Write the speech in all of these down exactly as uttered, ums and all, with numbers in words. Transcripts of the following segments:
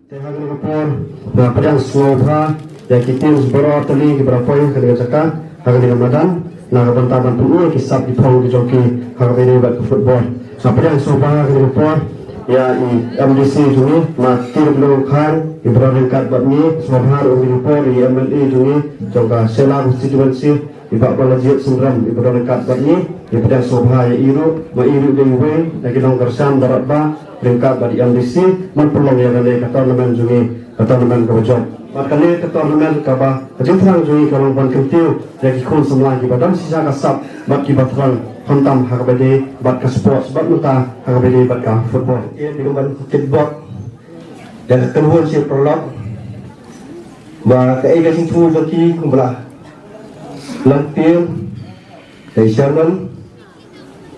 Te ha kane ka por, nga pdiang sngewbha ïa ki teams baroh artylli kiba la poi ha kane ka jaka, ha kane ka madan, na ka bynta ban pyni ïa ki sap ki phong ki jong ki ha kaba ïadei bad ka football. Nga pdiang sngewbha ha kane ka por ïa i M D C jong ngi, Ma T W Khan, iba don ryngkat bad ngi, sngewbha ha kane ka por ïa i M L A jong ngi jong ka Shella constituency, i Bah Balajied Syriem, iba don ryngkat bad ngi, ngi pdiang sngewbha ïa i ruh, ma i ruh dei iwei na ki nongkyrshan baroh ba ryngkat bad i M D C ban pynlong ïa kane ka tournament jong ngi, ka tournament kaba jop. Bad kane ka tournament kaba ka jingthrang jong ngi ka long ban kyntiew ïa ki khun samla kiba don shisha ka sap bad kiba thrang khamtam ha kaba ïadei bad ka sports bad mynta ha kaba ïadei bad ka football. Ïa ki ban kitbok ïa ka kynhun shi paralok. Ba kaei ka jingthmu jong ki kumba la long ktien da i chairman,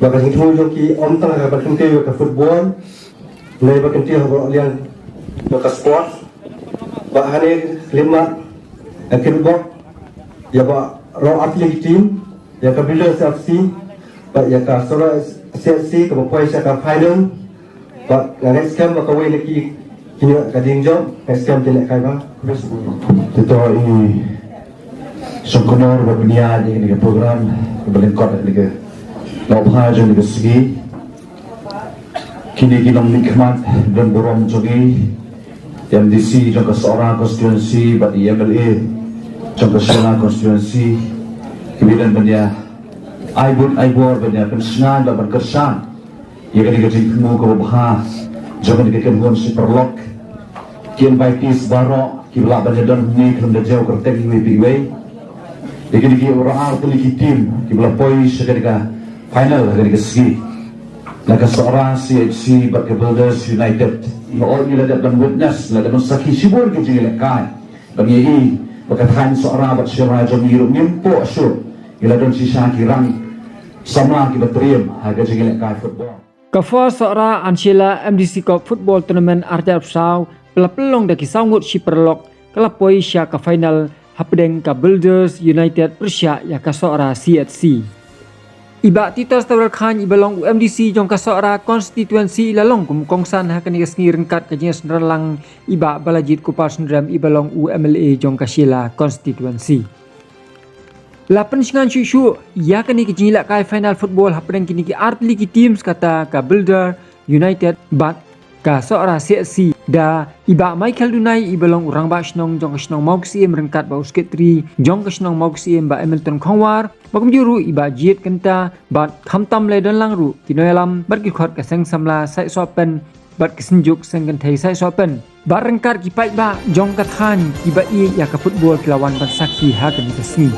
ba ka jingthmu jong ki ym tang ha kaba kyntiew ïa ka football, ne ba kyntiew ha baroh liang jong ka sport. Ba hangne khlem mad, nga kitbok ïa baroh artylli ki team, ïa ka Builders F C bad ïa ka Sohra C S C kaba poi sha ka final. Bad nga ngeit skhem ba kawei na ki, kine ka ding jong, ngeit skhem kin lehkai bha. Te to i Shongknor ba pynïaid ïa kane ka program kaba lyngkot ïa kane ka lawbha jong kane ka sngi. Kine ki nongmihkhmat donburom jong ngi, M D C jong ka Sohra constituency bad i M L A jong ka Shella constituency, kiba ïadon ban ïa ai buit ai bor ban ïa pynshngaiñ bad ban kyrshan ïa kane ka jingthmu kaba bha jong kane ka kynhun shi paralok. Ki invitees baroh kiba lah ban ïadon hangne khlem da jew kyrteng iwei pa iwei. Ïa kine ki baroh artylli ki team kiba la poi sha kane ka final ha kane ka sngi, na ka Sohra C H C bad ka Builders United. Nga ong ngi la dep ban witness, la dep ban sakhi shibun ki jingïalehkai. Bad ngi ïohi ba ka thaiñ Sohra bad Shella jong ngi ruh ngim poh shuh, ngi la don shisha ki rang samla kiba triem ha ka jingïalehkai football. Ka Four Sohra and Shella M D C Cup Football Tournament ar hajar arphew saw, ba la pynlong da ki saw ngut shi paralok, ka la poi sha ka final hapdeng ka Builders United pyrshah ïa ka Sohra C H C. I Bah Titos Tawrel Chyne, iba long u M D C jong ka Sohra constituency, i la long kum u kongsan ha kane ka sngi ryngkat ka jingïasynran lang i Bah Balajied Khupa Syriem, iba long u M L A jong ka Shella constituency. La pynshngaiñ shuh shuh ïa kane ka jingïalehkai final football hapdeng kine ki artylli ki teams, kata ka Builder United bad ka Sohra C H C, da i Bah Michael Dunai, iba long u rangbah shnong jong ka shnong Mawksyiem ryngkat bad u secretary jong ka shnong Mawksyiem, Bah Hamilton Khongwar, bad kumjuh ruh i Bah Jied Kynta, bad khamtam la don lang ruh ki nongïalam bad ki dkhot ka Seng Samla Saitsohpen bad ka Synjuk Seng Kynthei Saitsohpen, bad ryngkat ki paidbah jong ka thaiñ kiba ïeit ïa ka football ki la wan ban sakhi ha kane ka sngi.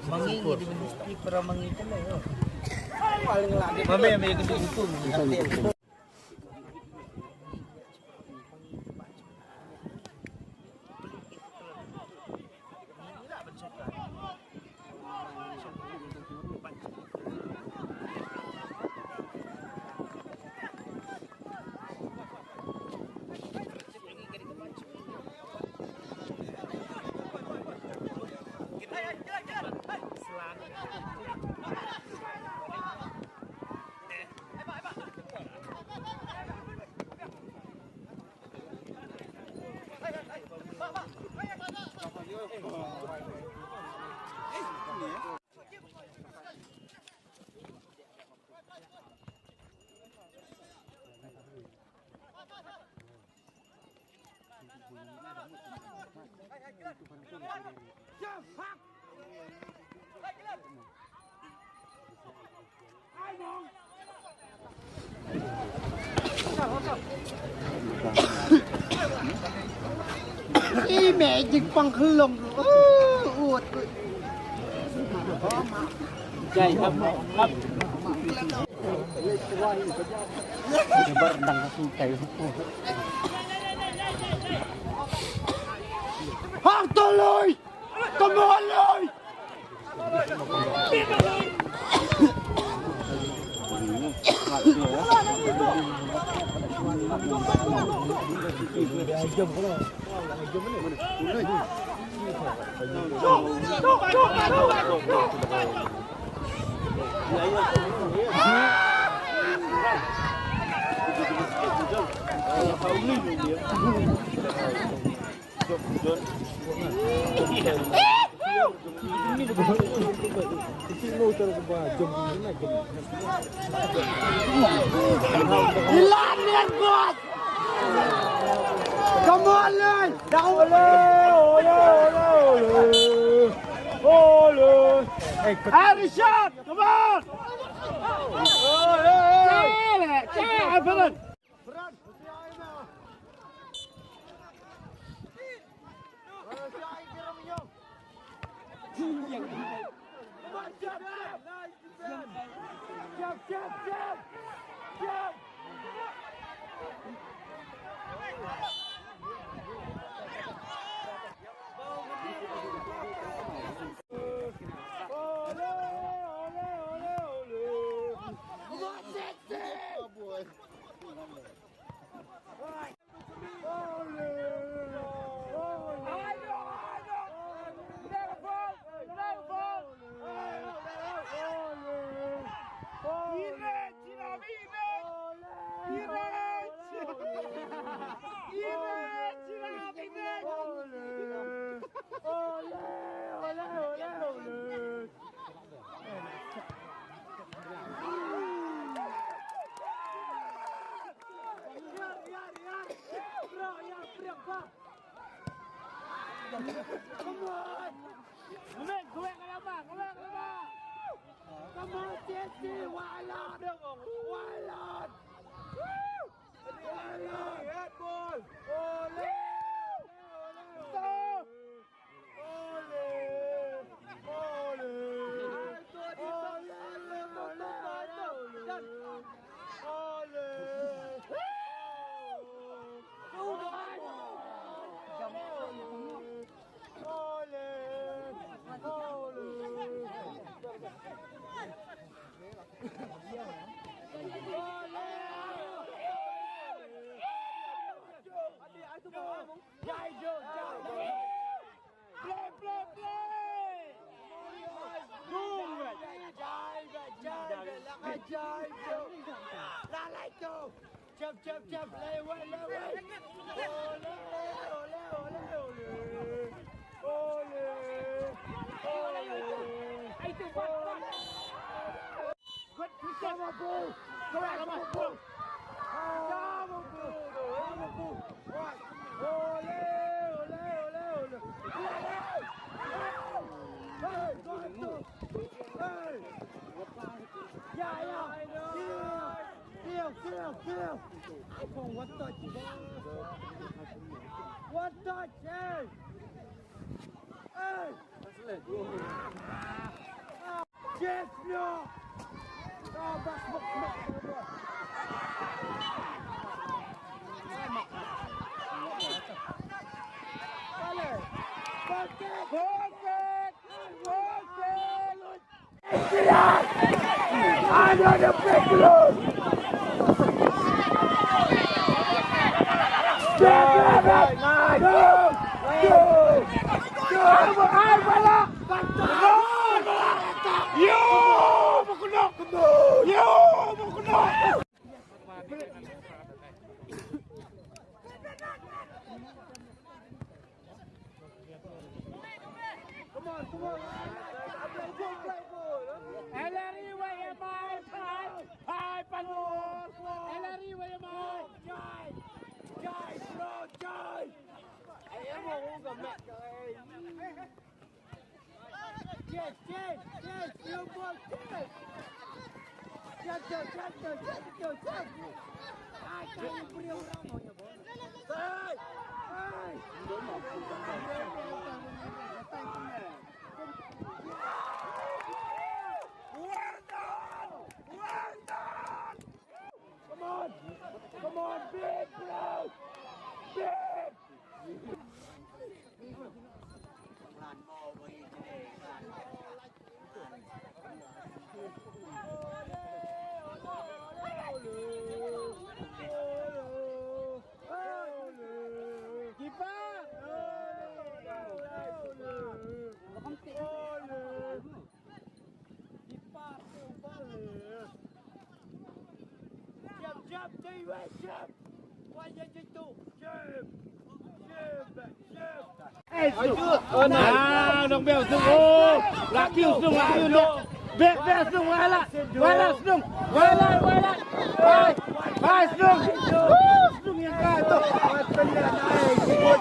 Mangi ni di ministri para mangi tu lah. Paling lagi. Mame yang itu itu. Ih, magic pang khlong. Oh, ut. Jai, hap, hap. Hak toloi. Come on, Lloyd! Ilan yan, boss! Come on, Lloyd! Down! Ole, ole, ole, ole! Ole! Hey, Arishad! Come on! Ole, ole! Chale, chale, Alfred! Come on! Come on, Jesse! Walan! Walan! Walan! Ole! Ole! Ole! Play, play, play. Boom. Jai, jai, jai, jai, jai. La, la, go. Jump, jump, jump. Lay away, lay away. Ole, ole, ole, ole. Ole. Ole. Ai tu, buat, buat. Good, good. Come on, bro. Come on, come on, bro. Come on, bro. Come on, bro. Come on, bro. Ole, ole, ole, ole. Hey, go ahead, go. Hey. Yeah, yeah. Kill, kill, kill, kill. Ai, kong, what the? What the? Hey. Hey. Yes, no. Ah, bas, bas, bas, bas. Bale. Bas, bas, bas, bas. Another big blow. Come on, come on. Ellery, where am I? Hi, hi, Panur. Ellery, where am I? Jai, Jai, bro, Jai. I am a woman, man. Chase, chase, chase, you boy, chase. Jump, jump, jump, jump, jump, jump, jump. Ai, kai, bri orang mau ya, boy. Hey! Hey! Well done! Well done! Come on! Come on, big bro! Big! Ah, dong beo sung. Oh, laki sung, laki sung. Be, be sung, wala. Wala sung. Wala, wala. Hai, hai sung. Woo, sung yang ka tu.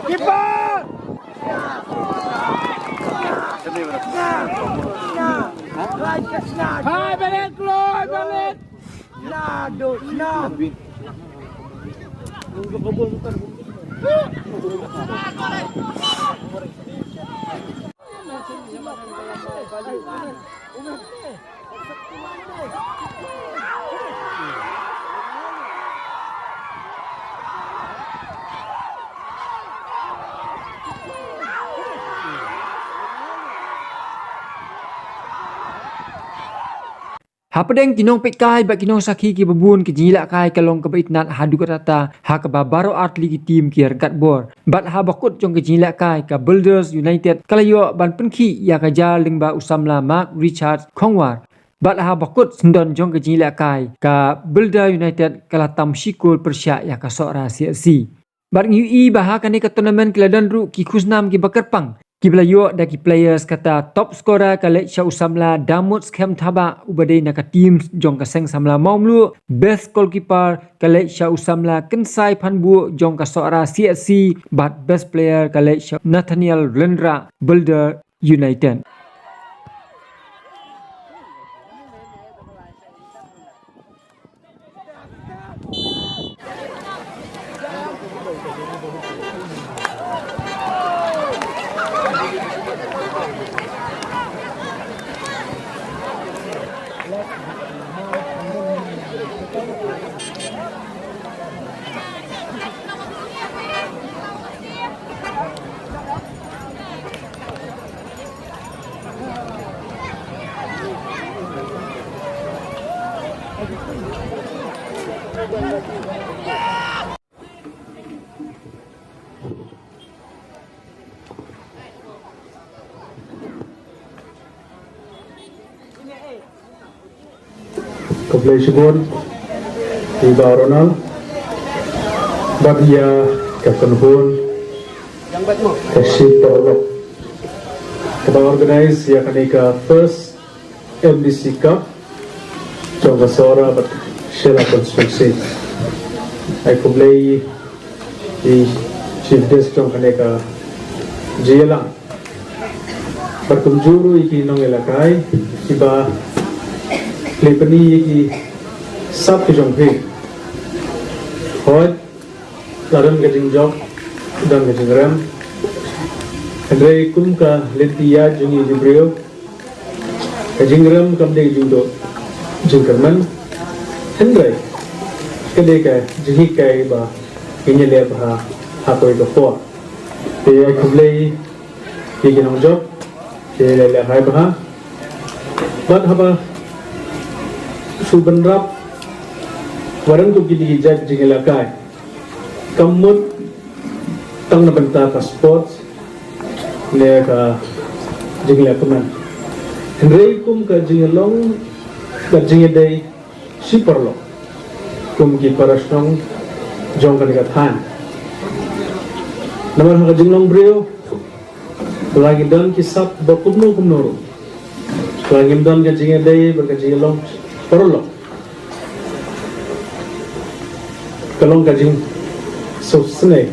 Keeper. Hai, balik, keluar, balik. Nah, duk, nah. Hapdeng ki nongpeitkai bad ki nongsakhi kiba bun, ka jingïalehkai ka long kaba itynnad haduh katta katta, ha kaba baroh artylli ki team ki ïaryngkat bor. Bad haba kut jong ka jingïalehkai, ka Builders United ka la ïoh ban pynkhih ïa ka jylla lyngba u samla Mark Richard Khongwar. Bad haba kut syndon jong ka jingïalehkai, ka Builder United ka la tam shi kol pyrshah ïa ka Sohra C S C. Bad ngi ïohi ba ha kane ka tournament ki la don ruh ki khusnam kiba kyrpang, kiba la ïoh da ki players, kata top scorer ka leit sha u samla Damut Skhem Thabah uba dei na ka team jong ka seng samla Mawmluh, best goalkeeper ka leit sha u samla Kynsai Phanbuh jong ka Sohra C S C, bad best player ka leit sha Nathaniel Rynrah, Builder United. Khublei shibun ïa i Bah Ronald bad ïa ka kynhun ka Shipor Lok kaba organize ïa kane ka first M D C Cup jong ka Sohra bad Shella constituency. Ai khublei ïa i chief guest jong kane ka jingïalang. Bad kumjuh ruh ïa ki nongïalehkai kiba la pyni ïa ki sap ki jong phi. Hooid, la don ka jingjop, don ka jingrem. Hynrei kum ka lynti ïaid jong ngi ki briew, ka jingrem kam dei jingduh jingkyrmen. Hynrei ka dei ka jinghikai ba ngin ïaleh bha ha kawei ka por. Te ai khublei ïa ki nongjop, ki lehkai bha. Bad haba shu bynrap, wat don kum kine ki jait jingïalehkai, kam mut tang na bynta ka sports ne ka jinglehkmen. Hynrei kum ka jinglong, ka jingïadei shi paralok kum ki parashnong jong kane ka thaiñ. Namar ha ka jinglong briew, la ngi don ki sap ba kumno kumno ruh, la ngi don ka jingïadei bad ka jinglong paralok, ka long ka jingsngewsynei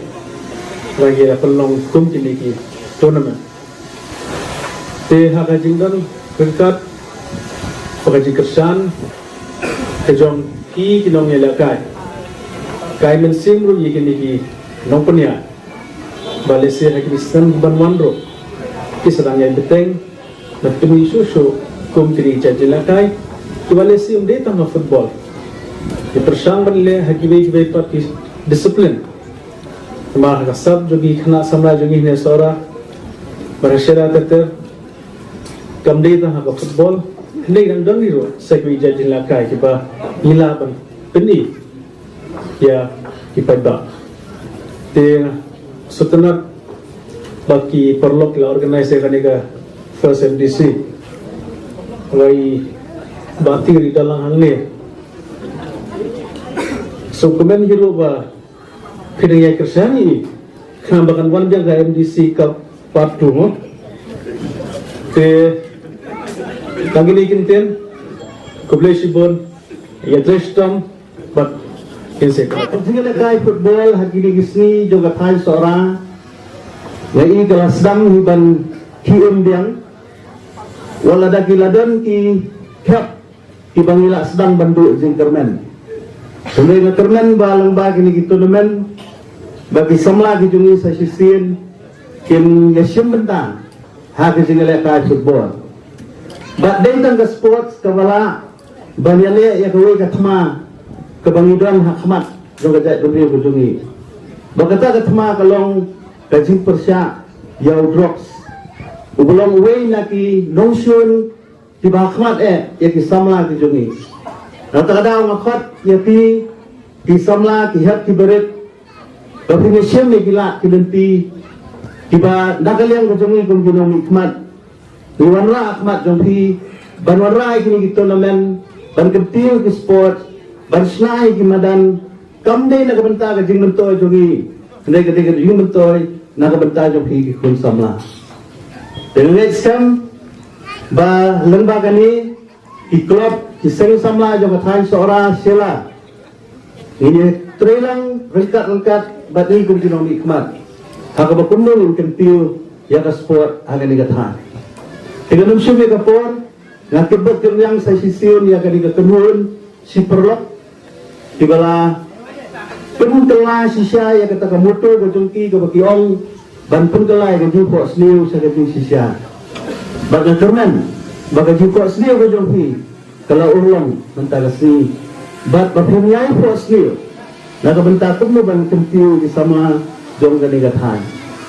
la ngi la pynlong kum kine ki tournament. Te ha ka jingdon ryngkat bad ka jingkyrshan ka jong ki, ki nongïalehkai, ka ai mynsiem ruh ïa kine ki nongpynïaid ba lehse ha kine ki snem ban wan ruh ki sa dang ïai bteng na pyni shuh shuh kum kine ki jait jingïalehkai kiba lehse ym dei tang ha football, ki pyrshang ban leh ha kiwei kiwei pat ki discipline. Namar ha ka sap jong ki khynnah samla jong ngi hangne Sohra bad ha Shella ter ter, kam dei tang ha ka football, hynrei dang don ruh sa kiwei jait jingïalehkai kiba ngi lah ban pyni ïa ki paidbah. Te sngewtynnat ba ki paralok la organize ïa kane ka first M D C, wei ba tiri dalang hangne. So kmen hi ruh ba phi dang ïai kyrshan ïa ngi khnang ba kan wan biang ka M D C Cup part two mo. Te tang kine ki ktien, khublei shibun, ïa trei shitom bad kin sa ïakynduh. Ka jingïalehkai football ha kine ki sngi jong ka thaiñ Sohra, nga i ka la sdang hi ban khie um biang, wat la da ki la don ki khep kiba ngi la sdang ban duh jingkyrmen. Hynrei nga kyrmen ba lyngba kine ki tournament ba ki samla ki jong ngi sa shisien kin ïashim bynta ha ka jingïalehkai football. Bad dei tang ka sports kaba lah ban ïaleh ïa kawei ka thma kaba ngi don ha khmat jong ka jaitbynriew ka jong ngi. Ba kata ka thma ka long ka jingpyrshah ïa u drugs, uba long uwei na ki nongshun kiba ha khmat eh ïa ki samla ki jong ngi. Na kata ka daw nga khot ïa phi ki samla, ki hep ki barit, ba phin ïashim ïa ki lad ki lynti kiba na ka liang ka jong ngi kum ki nongmihkhmat, ngi wanrah ha khmat jong phi ban wanrah ïa kine ki tournament, ban kyntiew ki sport, ban shna ïa ki madan, kam dei na ka bynta ka jingmyntoi jong ngi, hynrei ka dei ka jingmyntoi na ka bynta jong phi ki khun samla. Te nga ngeit skhem ba lyngba kane ki club, ki seng samla jong ka thaiñ Sohra Shella, ngin ïa trei lang ryngkat ryngkat bad ngi kum ki nongmihkhmat ha kaba kumno ngin kyntiew ïa ka sport ha kane ka thaiñ. Te ngam shym ïa ka por, nga kitbok kitrwiang sa shisien ïa kane ka kynhun shi paralok kiba la pynkylla shisha ïa kata ka motto ka jong ki kaba ki ong ban pynkylla ïa ka jingphohsniew sha ka jingshisha. Bad nga kyrmen ba ka jingphohsniew ka jong phi ka la urlong mynta ka sngi bad ba phin ïai phohsniew na ka bynta kumno ban kyntiew ki samla jong kane ka thaiñ.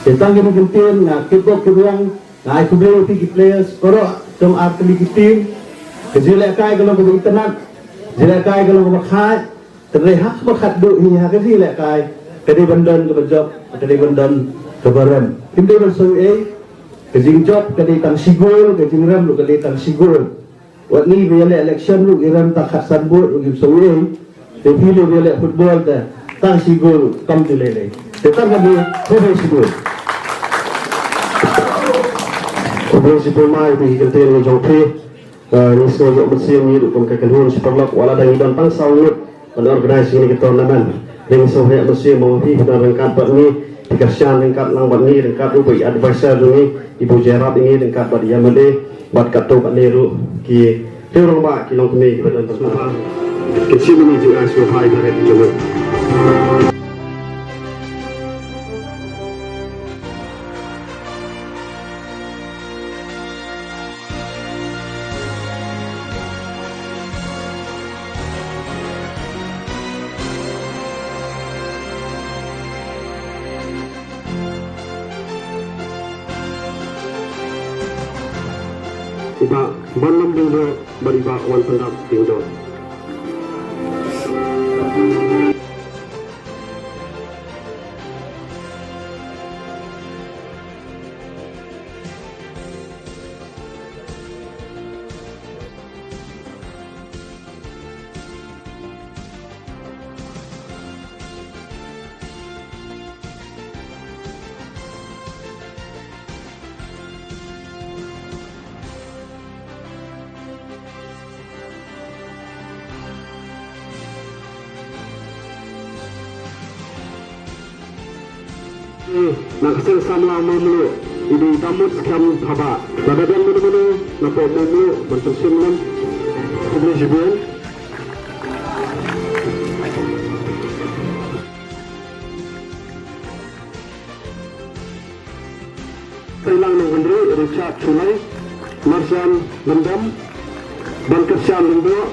Te tang kine ki ktien, nga kitbok kitrwiang, nga ai khublei ïa phi ki players baroh jong ar tylli ki team. Ka jingïalehkai ka long kaba itynnad, jingïalehkai ka long kaba khaid. Hynrei ha kaba khatduh hi ha ka jingïalehkai ka dei ban don kaba jop, ka dei ban don kaba rem. Kim dei ban shu ei, ka jingjop ka dei tang shi gol, ka jingrem ruh ka dei tang shi gol. Wat ngi ba ïaleh election ruh ngi rem tang khatsan vote ruh ngim sngewthuh. Te phi ruh ba ïaleh football te tang shi goal kam te lei lei. Te tang kane khublei shibun. Khublei shibun mai ïa ki kyntien jong phi. Eh, ngi sngew ïoh mynsiem ngi ruh kum ka kynhun shi paralok wat la dang ngi don tang saw ngut ban organize ïa kane ka tournament. Ngi sngew ïoh mynsiem ba phi phi don ryngkat bad ngi, phi kyrshan ryngkat lang bad ngi, ryngkat ruh bad i advisor jong ngi, i ba ju ïarap ïa ngi ryngkat bad i M L A, bad katto katne ruh ki riew rangbah ki longkmie kiba don tang. Ki shim ïa ngi jingai sngewbha ïa ka ri jong ngi. I Bah Bonlam Lyngdoh bad i Bah Wanpyndap Lyngdoh. Na ka seng samla Mawmluh, i dei i Damut Skhem Thabah. Lada don mano mano na pdeng Mawmluh ban pynshim lem, khublei shibun. Sailang Nonghynrih, Richard Shullai, Marjan Lyngdoh, Ban Kyrshan Lyngdoh.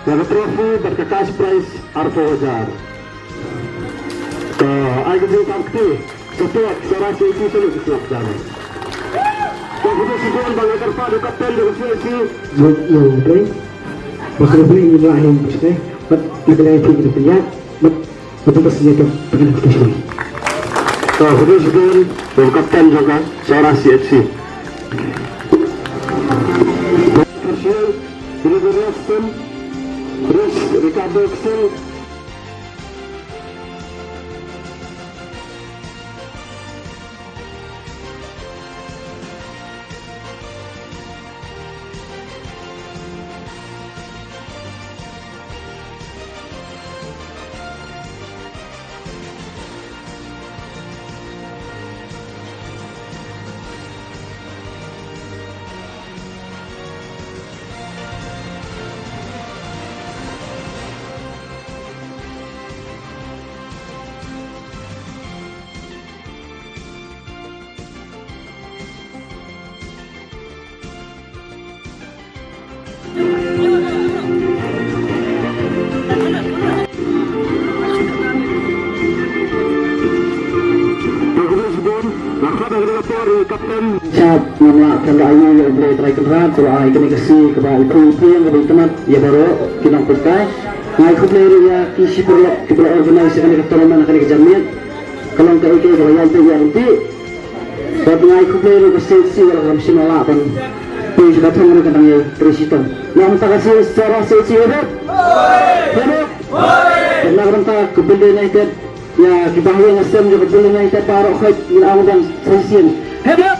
Ïa ka trophy bad ka cash prize arphew hajar. Ka ai ka jingkam kti. Satuak, Sohra C H C, salu ki sngap jan. Ka khublei shibun ba nga kyrpad ïa u kapten jong ka C H C. Jong u Blei. Ba ka Blei ngi la hin bishte. Bad na ka liang phi ki pynïaid. Bad ba tu ka sngap ka pynïaid. Ka khublei shibun ba u kapten jong ka Sohra C H C. Delivery action. Chris Ricardo Ksing. Shap, ngam lah kynrad ïa U Blei Trai Kynrad, ba la ai kane ka sngi kaba iphuh iphieng kaba itynnad ïa baroh ki nongpynkai. Nga ai khublei ruh ïa ki shi paralok kiba la organise ïa kane ka tournament ha kane ka janmiet. Ka long kaei kaei kaba ïaid beit ïaid ryntih. Bad nga ai khublei ruh ka C H C ba la kam shim la lah ban poi sha ka thong ruh ka dang ïai trei shitom. Na ka bynta ka C H C, Sohra C H C, hip hip. Hip hip. Bad na ka bynta ka Bynta United, ïa ki bahaïing hasem jong ka Bynta United baroh khoit ngin ong dang sa shisien. Hip hip.